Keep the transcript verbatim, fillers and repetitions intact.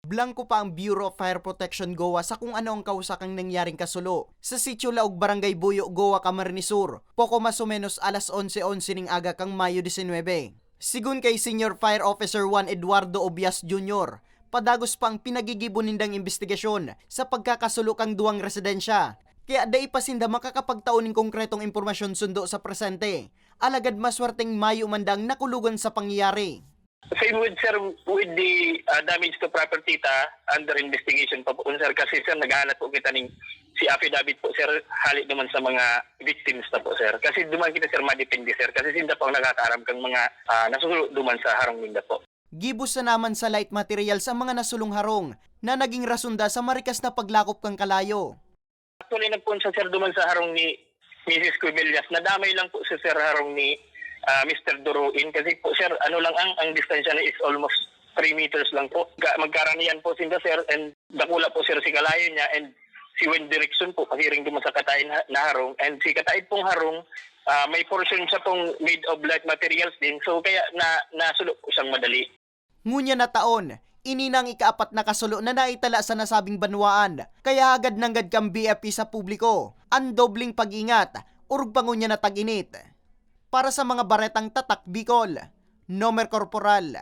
Blangko pa ang Bureau of Fire Protection Goa sa kung ano ang kausa kang nangyaring kasulo sa Sitio Laog, Barangay Buyo, Goa, Camarines Sur, poko mas o menos alas onse onse ning aga kang Mayo disinwebe. Sigon kay Senior Fire Officer Juan Eduardo Obias Junior, padagos pa ang pinagigibo nindang imbestigasyon sa pagkakasulo kang duwang residensya. Kaya dai pa sinda makakapagtao nin konkretong impormasyon sundo sa presente. Alagad maswerteng mayo man dang nakulogan sa pangyayari. Same with, sir, with the, ah, damage to property ta, under investigation pa po, sir. Kasi, sir, naghahanap po kita ning si affidavit po, sir, hali naman sa mga victims na po, sir. Kasi duman kita, sir, madepende, sir. Kasi sinda po ang nakakaaram kang mga, ah, nasusulo duman sa harong ninda po. Gibo sana man sa light materials ang mga nasulong harong na naging rason da sa marikas na paglakop kan kalayo. Actually, nagpunsa, sir, duman sa harong ni Misis Cuevillas. Nadamay lang po si sir harong ni, ah, Mister Duruin. Kasi po, sir, ano lang, ang, ang distansya na is almost three meters lang po. Ga-, magkaraniyan po sinda, sir, and dakula po, sir, si kalayo niya and si wind direction po, pasiring duman sa kataid na, na harong. And si kataid pong harong, ah, may portion siya pong made of light materials din. So, kaya na, nasulo po siyang madali. Ngunyan na taon, ini na ang ikaapat na kasulo na naitala sa nasabing banwaan, kaya hagad nanggad kan B F P sa publiko ang dobleng pag-ingat, orog pa ngunyan na tag-init. Para sa mga baretang Tatak Bicol, Nomer Corporal.